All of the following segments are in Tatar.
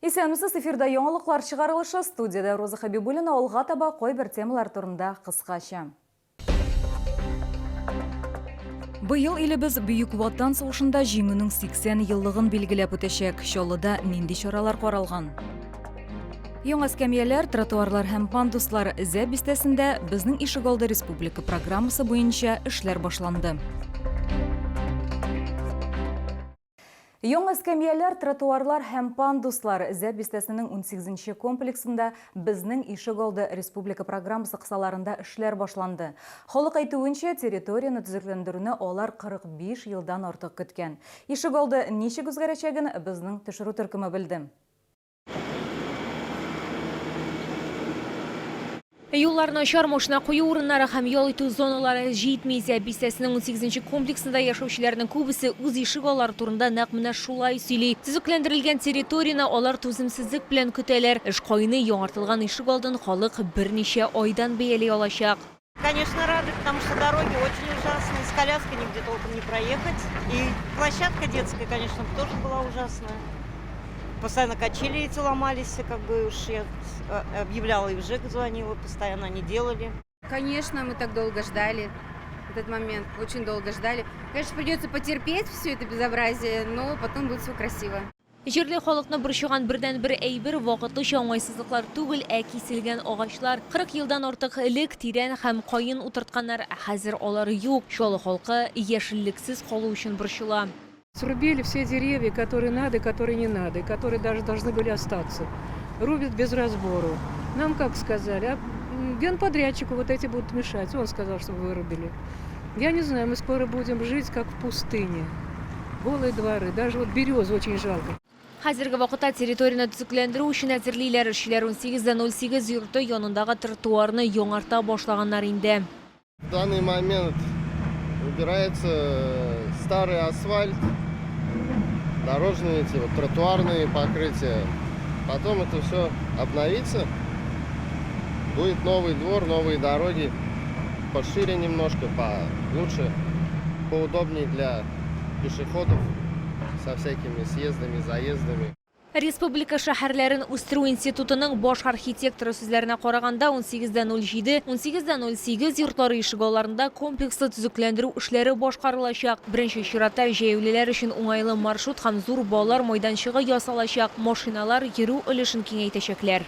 Исәнмесез, эфирда яңалыклар чыгарылышы, студиядә Роза Хәбибуллина алга таба кайбер темалар турында кыскача. Быел илебез Бөек Ватан сугышында җиңүнең 80 еллыгын билгеләп үтәчәк. Чаллыда нинди чаралар каралган? Яңа эскәмияләр, тротуарлар һәм пандуслар Зәб бистәсендә Безнең ишегалды республика программасы буенча эшләр башланды. Яңа эскәмияләр, тротуарлар һәм пандуслар Зәб бистәсенең унсигезенче комплексында Безнең ишегалды республика программасы кысаларында эшләр башланды. Халык әйтүенчә, территорияне төзекләндерүне алар 45 елдан артык көткән. Ишегалды ничек үзгәрәчәген безнең төшерү төркеме белде. Юллар начар, машина кую урыннары һәм ял итү зоналары җитми. Зәб бистәсенең унсигезенче комплексында яшәүчеләрнең күбесе үз ишек аллары турында нәкъ менә шулай сөйли. Төзекләндерелгән территорияне алар түземсезлек белән көтәләр. Эш кайный, яңартылган ишек алдын халык берничә айдан бәяли алачак. Конечно, рады, потому что дороги очень ужасные, с коляской нигде толком не проехать. И площадка детская, конечно, тоже была ужасная. Постоянно качели эти ломались, как бы уж я объявляла и в ЖЭК звонила, постоянно они делали. Конечно, мы так долго ждали этот момент, очень долго ждали. Конечно, придется потерпеть все это безобразие, но потом будет все красиво. Җирле халыкны борчыган бердәнбер әйбер, вакытлыча уңайсызлыклар түгел, ә киселгән агачлар. 40 елдан артык элек тирән һәм каен утыртканнар, ә хәзер алар юк. Чаллы халкы яшеллексез калу өчен борчыла. Срубили все деревья, которые надо и которые не надо, и которые даже должны были остаться. Рубят без разбору. Нам как сказали, а генподрядчику вот эти будут мешать. Он сказал, чтобы вырубили. Я не знаю, мы скоро будем жить как в пустыне. Голые дворы, даже вот березы очень жалко. Хәзерге вакытта территорияне төзекләндерү өчен әзерлиләр. Эшчеләр 18.08 йорты янындагы тротуарны яңарта башлаганнар инде. В данный момент убирается старый асфальт, дорожные эти вот тротуарные покрытия. Потом это все обновится, будет новый двор, новые дороги, пошире немножко, получше, поудобнее для пешеходов со всякими съездами, заездами. Республика шәһәрләрен үстерү институтының баш архитекторы сүзләренә караганда, 18.07, 18.08 йортлары ишегалларында комплекслы төзекләндерү эшләре башкарылачак. Беренче чиратта җәяүлеләр өчен уңайлы маршрут һәм зур балалар майданчыгы ясалачак, машиналар йөрү өлешен киңәйтәчәкләр.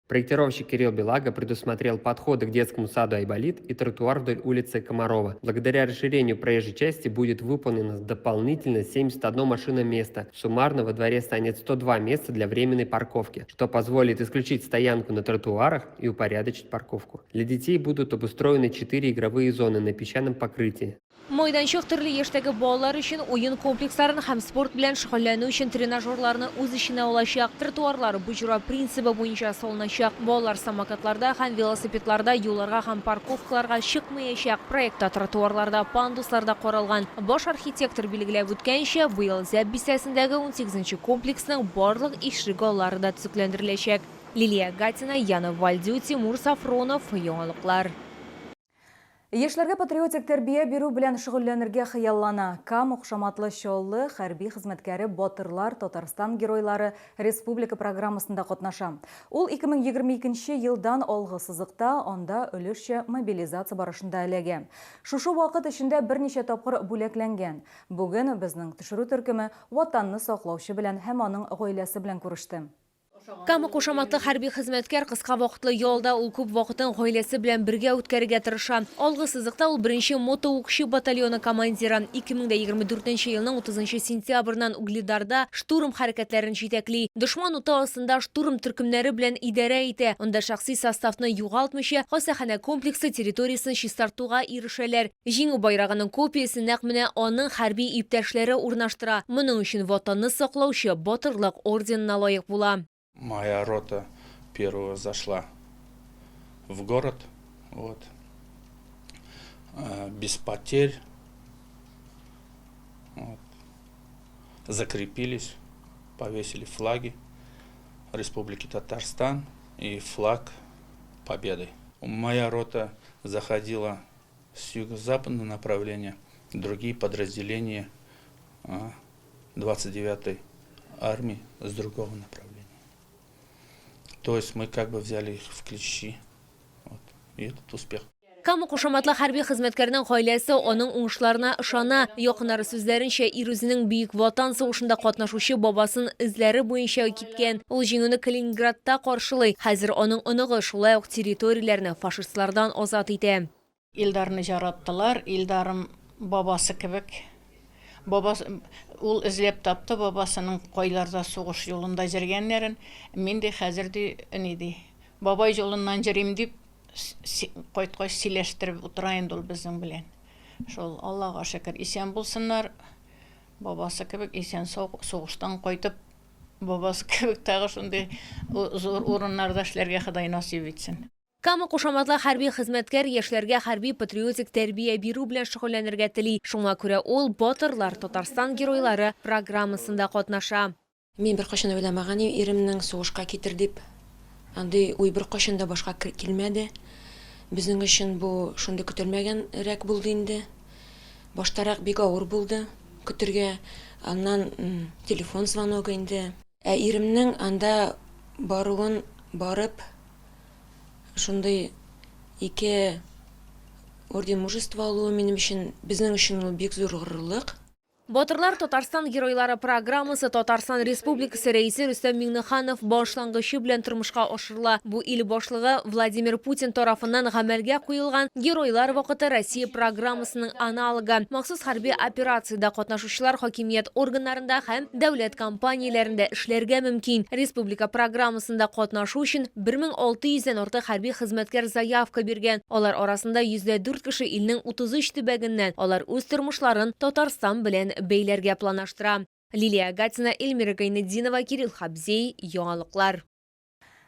Проектировщик Кирилл Белага предусмотрел подходы к детскому саду «Айболит» и тротуар вдоль улицы Комарова. Благодаря расширению проезжей части будет выполнено дополнительно 71 машина места. Суммарно во дворе станет 102 места для временной парковки, что позволит исключить стоянку на тротуарах и упорядочить парковку. Для детей будут обустроены 4 игровые зоны на песчаном покрытии. Майданчык төрле яшьтәге балалар өчен уен комплексларын һәм спорт белән шөгыльләнү өчен тренажерларны үз эченә алачак. Тротуарлар боҗра принцибы буенча салыначак. Балалар самокатларда һәм велосипедларда юлларга һәм парковкаларга чыкмаячак. Проектта тротуарларда пандуслар да каралган. Баш архитектор билгеләп үткәнчә, быел Зәб бистәсендәге унсигезенче комплексның барлык ишегаллары да төзекләндереләчәк. Лилия Гатина, Яна Вальдю, Тимур Сафронов, Яңалыклар. Яшьләргә патриотик тәрбия бирү белән шөгыльләнергә хыяллана. Кама кушаматлы Чаллы хәрби хезмәткәре Батырлар, Татарстан геройлары республика программасында катнаша. Ул 2022 нче елдан алгы сызыкта, анда өлешчә мобилизация барышында эләгә. Шушы вакыт эчендә берничә тапкыр бүләкләнгән. Бүген безнең төшерү төркеме Ватанны саклаучы белән һәм аның гаиләсе белән күреште. Кама кушаматлы хәрби хезмәткәр кыска вакытлы ялда, ул күп вакытын гаиләсе белән бергә үткәрергә тырыша. Алгы сызыкта ул беренче мотоукчы батальоны командиры. 2024 нче елның 30 нчы сентябреннән Угледарда штурм хәрәкәтләрен җитәкли. Дошман уты астында штурм төркемнәре белән идарә итә. Анда шәхси составны югалтмыйча, хастаханә комплексы территориясен чистартуга ирешәләр. Җиңү байрагының копиясен нәкъ менә аның хәрби иптәшләре урнаштыра. Моның өчен Ватанны саклаучы Батырлык орденына лаек була. Моя рота первая зашла в город, вот, без потерь, вот, закрепились, повесили флаги Республики Татарстан и флаг Победы. Моя рота заходила с юго-западного направления, другие подразделения 29-й армии с другого направления. То есть мы как бы взяли их в клещи. Вот. И этот успех. Кама кушаматлы хәрби хезмәткәрнең гаиләсе аның уңышларына ышана. Якыннары сүзләренчә, ир үзенең Бөек Ватан сугышында катнашучы бабасын эзләре буенча киткән. Ул җиңүне Калининградта каршылый. Хәзер аның оныгы шулай ук территорияләрне фашистлардан азат итә. Илдарны жараттылар. Илдарым бабасы кебек. Бабасы, ул эзләп тапты бабасының кайларда сугыш юлында җөргәннәрен. Мин ди хәзер ди, ни ди, бабай юлыннан җөрим дип, кайткач сөйләштереп утыра инде ул безнең белән. Шул, Аллага шөкер, исән булсыннар. Бабасы кебек исән-сау сугыштан кайтып, бабасы кебек тагы шундый зур урыннарда эшләргә Ходай насыйп итсен. Кама кушаматлы хәрби хезмәткәр яшьләргә хәрби-патриотик тәрбия бирү белән шөгыльләнергә тели. Шуңа күрә ул Батырлар, Татарстан геройлары программасында катнаша. Мин беркайчан да уйламаган идем иремнең сугышка китер дип. Андый уй беркайчан да башка килмәде. Безнең өчен бу шундый көтелмәгәнрәк булды инде. Баштарак бик авыр булды көтергә. Аннан телефон звоногы инде. Ә иремнең анда баруын барып, шундый ике орден мужества алуы минем өчен, безнең өчен ул бик зур горурлык. Батырлар Татарстан геройлары программасы Татарстан Республикасы Рәисе Рөстәм Миңнеханов башлангычы белән тормышка ашырыла. Бу ил башлыгы Владимир Путин тарафыннан гамәлгә куелган Геройлар вакыты Россия программасының аналогы. Махсус хәрби операциядә катнашучылар хакимият органнарында һәм дәүләт компанияләрендә эшләргә мөмкин. Республика программасында катнашу өчен 1600 дән артык хәрби хезмәткәр заявка биргән. Алар арасында 104 кеше илнең 33 төбәгеннән. Алар үз тормышларын Татарстан белән бәйләргә планлаштыра. Лилия Гатина, Эльмира Гайнетдинова, Кирилл Хабзей, Яңалыклар.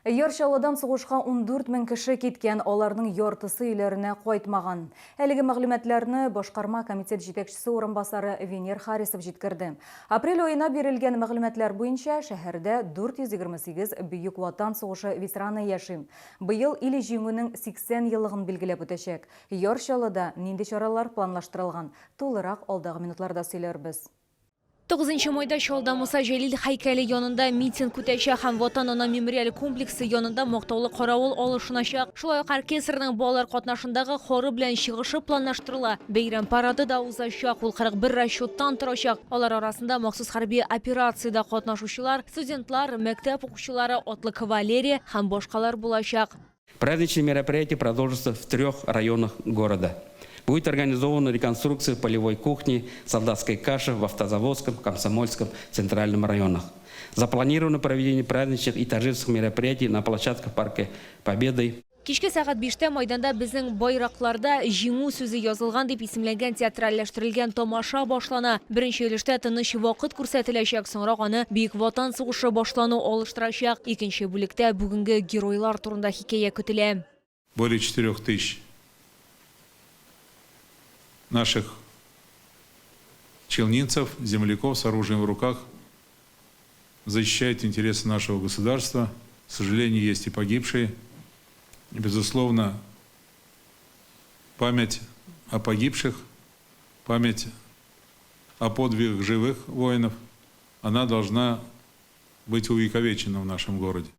Яр Чаллыдан сугышка 14 мең кеше киткән, аларның яртысы өйләренә кайтмаган. Әлеге мәгълүматларны башкарма комитет җитәкчесе урынбасары Венер Харисов җиткерде. Апрель аена бирелгән мәгълүматлар буенча, шәһәрдә 428 Бөек Ватан сугышы ветераны яши. Быел ил Җиңүнең 80 еллыгын билгеләп үтәчәк. Яр Чаллыда нинди чаралар планлаштырылган? Тулырак алдагы минутларда сөйләрбез. 9 майда Чаллыда Муса Җәлил һәйкәле янында митинг үтәчәк һәм Ватан ана мемориаль комплексы янында мактаулы каравыл алышыначак. Шулай ук оркестрның балалар катнашындагы хоры белән чыгышы планлаштырыла. Бәйрәм парады да узачак, ул 41 расчеттан торачак. Алар арасында махсус хәрби операциядә катнашучылар, студентлар, мәктәп укучылары, атлы кавалерия һәм башкалар булачак. Праздничные мероприятия продолжатся в трех районах города. Будет организована реконструкция полевой кухни, солдатской каши в Автозаводском, Комсомольском, Центральном районах. Запланировано проведение праздничных и торжественных мероприятий на площадках Парка Победы. Кичке сәгать 5тә майданда Безнең байракларда Җиңү сүзе язылган дип исемләнгән театральләштерелгән тамаша башлана. Беренче өлештә тыныч вакыт күрсәтеләчәк, соңрак аны Бөек Ватан сугышы башлану алыштырачак. Икенче бүлектә бүгенге геройлар турында хикәя көтелә. Более 4000 наших челнинцев, земляков с оружием в руках защищают интересы нашего государства. К сожалению, есть и погибшие. Безусловно, память о погибших, память о подвигах живых воинов, она должна быть увековечена в нашем городе.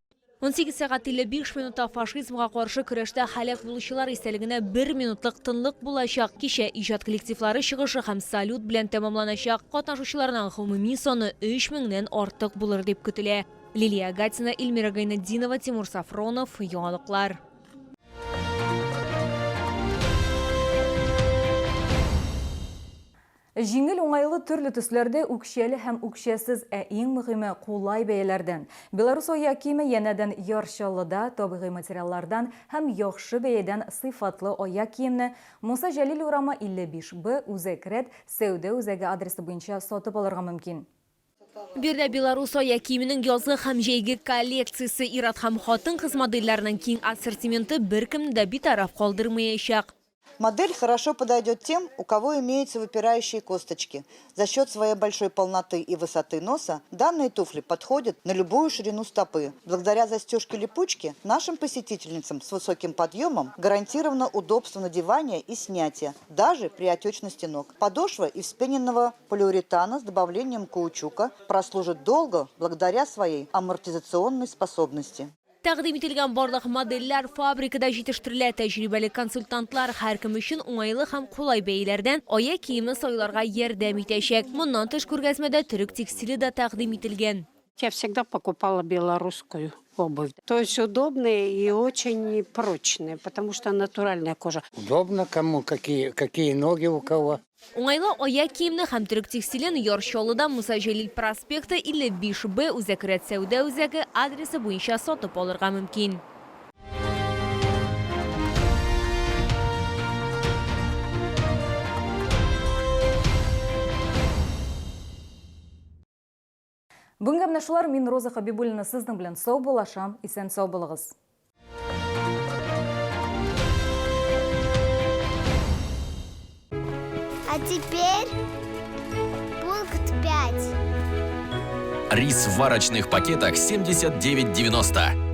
18 сәгать 55 минутта фашизмга каршы көрәштә һәлак булучылар истәлегенә бер минутлык тынлык булачак. Кичә иҗат коллективлары чыгышы һәм салют белән тәмамланачак. Катнашучыларның гомуми саны 3000нән артык булыр дип көтелә. Лилия Гатина, Эльмира Гайнетдинова, Тимур Сафронов, Яңалыклар. Җиңел, уңайлы, төрле төсләрдә, үкчәле һәм үкчәсез, ә иң мөһиме кулай бәяләрдән. Беларус аяк киеме янәдән Яр Чаллыда табигый материаллардан һәм яхшы бәядән сыйфатлы аяк киемне Муса Җәлил урамы 55 Б Үзәк рәт сәүдә үзәге адресы буенча сатып алырга мөмкин. Биредә Беларус аяк киеменең язгы һәм җәйге коллекциясе, ир-ат һәм хатын-кыз модельләренең киң ассортименты беркемне дә битараф калдырмаячак. Модель хорошо подойдет тем, у кого имеются выпирающие косточки. За счет своей большой полноты и высоты носа данные туфли подходят на любую ширину стопы. Благодаря застежке-липучке нашим посетительницам с высоким подъемом гарантировано удобство надевания и снятия, даже при отечности ног. Подошва из вспененного полиуретана с добавлением каучука прослужит долго благодаря своей амортизационной способности. Тәкъдим ителгән барлык модельләр фабрикада җитештерелә. Тәҗрибәле консультантлар һәркем өчен уңайлы һәм кулай бәяләрдән аяк киеме сайларга ярдәм итәчәк. Моннан тыш, күргәзмәдә төрек текстиле дә тәкъдим ителгән. Я всегда покупала белорусскую обувь. То есть удобные и очень прочные, потому что натуральная кожа. Удобно кому, какие, какие ноги у кого. Уңайлы аяк киемне һәм төрек текстилен Яр Чаллыда Муса Җәлил проспекты 55 Б Үзәк рәт сәүдә үзәге адресы буенча сатып алырга мөмкин. Бүгенгә менә шулар. Мин Роза Хабибуллина сезнең белән саубуллашам. Исән-сау булыгыз. А теперь пункт 5. Рис в варочных пакетах 79,90.